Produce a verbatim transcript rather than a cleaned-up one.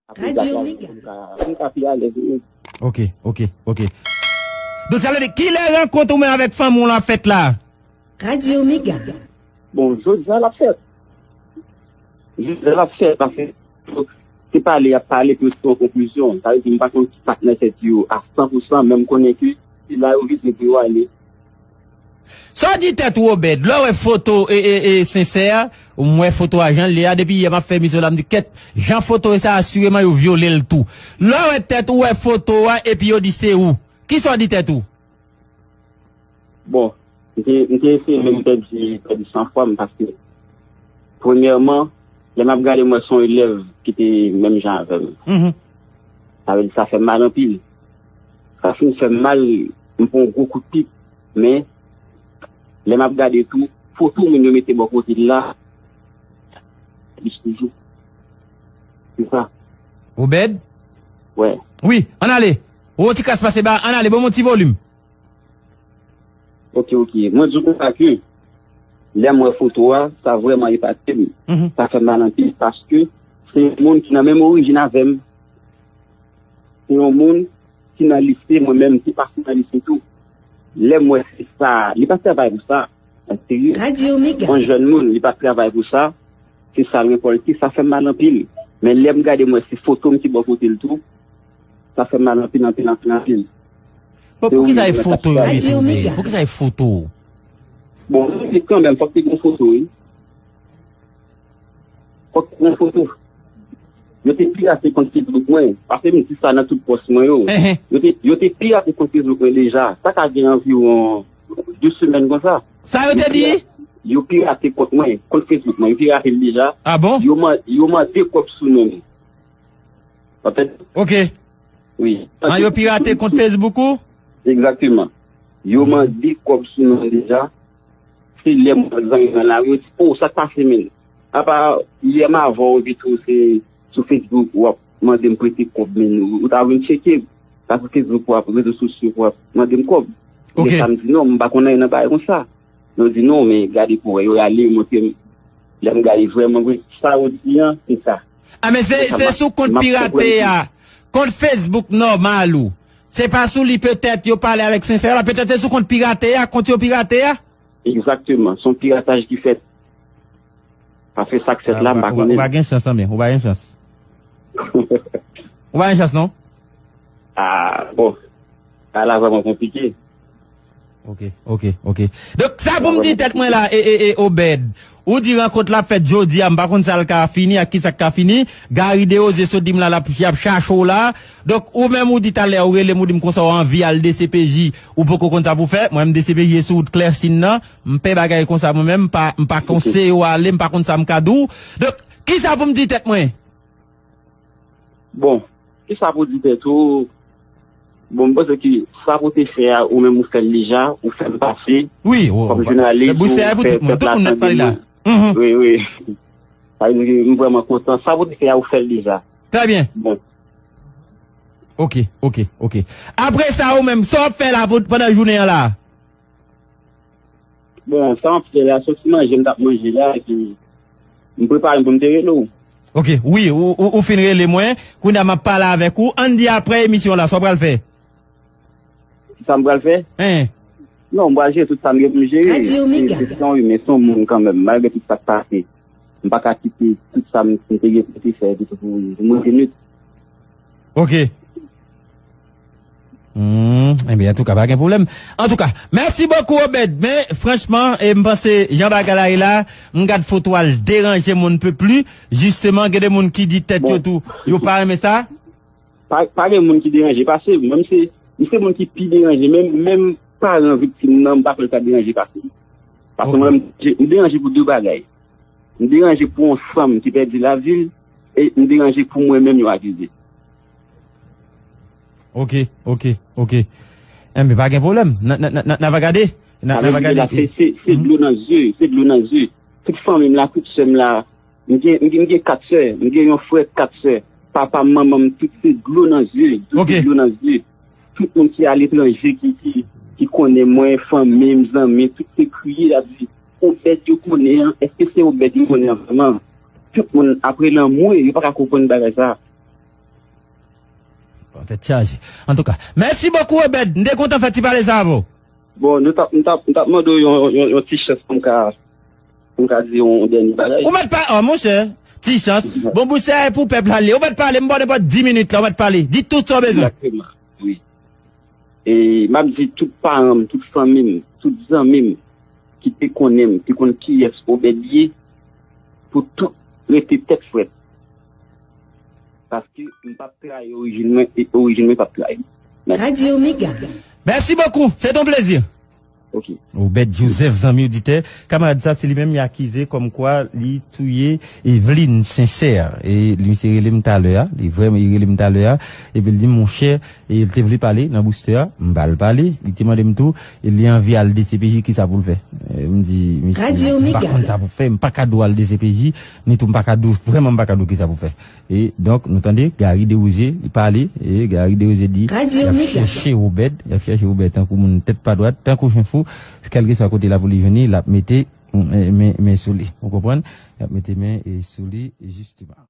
Apre dat la, pou m ka, pou m ka pi alèz, wi. Ok, ok, ok. Donk, sa vle di, kilè rankont ou menm avèk fanmi w lan fèt la? Radio Mega. Bon, jodi a l ap fèt. Jodi a l ap fèt, paske se pale y ap pale pou yo te yon konklizyon. Sa vle di, m pa konn ki patnè tèt yo a san pou san, men m konnen ke se la yo vize pou yo ale. Sa w di tèt ou, Obed? Lè w wè foto e, e, e, Sensè, m wè foto a jan l ye a, depi yè m ap fè emisyon la, m di, kèt, jan foto e sa, asireman yo vyole l tou. Lè w wè tèt ou, wè foto a, epi yo di se ou. Kisa w di tèt ou? Bon, m te, m te eseye menm pèdi, pèdi sanfwa m paske, premyèman, lè m ap gade, m wè se yon elèv ki te menm jan avè m. Mhm. Sa vle di, sa fè m mal anpil. Sa fin fè m mal, m pran yon gwo kout pik. Men, lè m ap gade tou, foto moun yo mete bò kote l la, plis toujou. Se sa. Obed? Wè. Wi, ann ale. Ou ti kras pase ba, ann ale, ban m yon ti volim. Ok, ok. Mwen di w konsa ke lè m wè foto a, sa vrèman epate m. Mhm. Sa fè m mal anpil paske se yon moun ki nan menm orijin avè m. Se yon moun ki nan lise, mwen menm, ki pase nan lise tou. Lè m wè se sa, li pa t travay pou sa. Nan serye. Radio Mega. Yon jèn moun, li pa t travay pou sa. Se sa l rekòlte, sa fè m mal anpil. Men lè m gade, m wè se foto m ki bò kote l tou. Sa fè m mal anpil, anpil, anpil, anpil. Bon, poukisa e foto yo retwouve? Poukisa e foto? Bon, se kanmenm, fòk te gen foto, wi. Fòk te gen foto. Yo te pirate kont Facebook mwen. Paske m di sa nan tout pòs mwen yo. Enhen. Yo te, yo te pirate kont Facebook mwen deja. Sa ka gen anviwon de semèn konsa. Sa yo te di? Yo pirate kont mwen, kont Facebook mwen. Yo pirate l deja. Ah bon? Yo man-, yo mande kòb sou non m. Anfèt, ok. Wi. Ah, yo pirate kont Facebook ou? Egzakteman. Yo mande kòb sou non deja. Se lè m wè zanmi nan lari, yo di, "O, sa k pase, menn?" Apa, yè m avè w, epi tou, se sou Facebook, w ap mande m prete kòb, menn. Ou, ou ta vin tcheke m. Sa sou Facebook, w ap, rezo sosyo, w ap mande m kòb. Ok. Men sa m di, "Non, m pa konn anyen nan bagay konsa." Yo di, "Non, men gade pou wè." Yo rale, yo montre m. Lè m gade vrèman vre, sa yo di an, se sa. Ah, men se, se sou kont pirate a, kont Facebook nòmal ou. Se pa sou li petèt yo pale avèk Sensè la, petèt se sou kont pirate a, kont yo pirate a. Egzakteman, se yon pirataj ki fèt. Paske sa k fèt la, m pa konnen. Ou pa gen chans, anben, ou pa gen chans. Ou pa gen chans, non? Ah, bon. Sa la vrèman konplike. Ok, ok, ok. Donk, sa pou m di tèt mwen la, e, e, e, Obed. Ou di rankont la fèt jodi a, m pa konn sa l ka fini ak kisa k ka fini. Gary Desrosiers sot di m la, l ap, y ap chache w la. Donk, ou menm ou di talè, ou rele m, ou di m konsa w anvi al D C P J, ou poko konn sa pou fè. Mwen menm D C P J e sou wout Klèsin nan. M pè bagay konsa mwen menm, m pa, m pa konseye w ale, m pa konn sa m ka di w. Donk, kisa pou m di tèt mwen? Bon, kisa pou di tèt ou? Bon, m panse ke sa pou te fè a, ou menm ou fè l deja, ou fè l pase. Wi, kòm jounalis, ou fè pèp la tande nou. Mhm. Wi, wi. Sa vle di ke m vrèman kontan. Sa pou te fè a, ou fè l deja. Trè byen. Bon. Ok, ok, ok. Apre sa, ou menm, sa w ap fè la pou, pandan jounen an la? Bon, sa m ap fè la, se yon ti manje m t ap manje la, epi m prepare m pou m te rele w. Ok, wi, ou, ou, ou fin rele mwen, kounye a m ap pale avèk ou. Ann di apre emisyon la, sa w pral fè? Sa m pral fè? Hein? Non, m pral jere tout sa m gen pou m jere. Se, se yon imen, se yon moun kanmenm, malgre tout sa k pase. M pa ka kite tout sa m, m te gen pou te fè, epi tou pou move nwit. Ok. Hmm, ebyen, antouka, pa gen pwoblèm. Antouka, mèsi bokou, Obed. Men, franchman, e, m panse, jan bagay la ye la, m gad foto a, l deranje m on ne peut plus. Jisteman, gen de moun ki di tèt yo tou, yo pa renmen sa. Pa, pa gen moun ki deranje pase m. Mwen, m se, m se moun ki pi deranje. Menm, menm paran viktim nan, m pa kwè l ka deranje pase m. Paske mwen, m, m deranje pou de bagay. M deranje pou yon sanm ki pèdi lavi l, e m deranje pou mwen menm yo akize. Ok, ok, ok. Enben, pa gen pwoblèm. N a, n a, n a, n a, n a va gade. N a, n a va gade. Se, se, se dlo nan zye, se dlo nan zye. Tout fanmi m la, tout sè m la, m gen, m gen, m gen kat sè, m gen yon frè, kat sè. Papa m, manman m, tout se dlo nan zye, tout se dlo nan zye. Tout moun ki aletranje, ki, ki, ki konnen mwen, fanmi m, zanmi, tout se kriye, y ap di, Obed yo konnen an, èske se Obed yo konnen an vrèman? Tout moun ap rele anmwe, yo pa ka konprann bagay sa. Tèt chaje. Antouka, mèsi bokou, Obed. M te kontan fè ti pale sa avè w. Bon, nou t ap, m t ap, m t ap mande w yon, yon, yon ti chans pou m ka, pou m ka di yon dènye bagay. Ou mèt pa, oh, monchè, ti chans. Bon, bouch sa e pou pèp la li ye. Ou mèt pale, m ba w nenpòt dis minit la, ou mèt pale. Di tout sa w bezwen. Egzakteman, wi. E m ap di tout paran m, tout fanmi m, tout zanmi m ki te konnen m, ki konn kiyès Obed ye, pou tout rete tèt frèt. Paske m p ap trayi orijin mwen, e orijin mwen p ap trayi m. Mèsi. Radyo Mega. Mèsi bokou, se ton plezi. Ok. Obed Joseph, zanmi oditè, kamarad sa, se li menm li akize kòmkwa li touye Eveline Sincère. E li, misye rele m talè a, li vrèman, li rele m talè a, epi li di, monchè, e li te vle pale nan booster a, m ba l pale, li te mande m tou, e li anvi al D C P J, kisa pou l fè? E m di, misye, m pa konn sa pou fè, m pa ka di w al D C P J, ni tou m pa ka di w, vrèman m pa ka di w kisa pou fè. E donk, nou tande, Gary Desrosiers, li pale, e Gary Desrosiers di, y ap chèche Obed, y ap chèche Obed tankou moun tèt pa dwat, tankou chen fou, kèlkeswa kote la pou li jwenn li, l ap mete, mm, men, men sou li. Ou konprann? Y ap mete men, e, sou li, jisteman.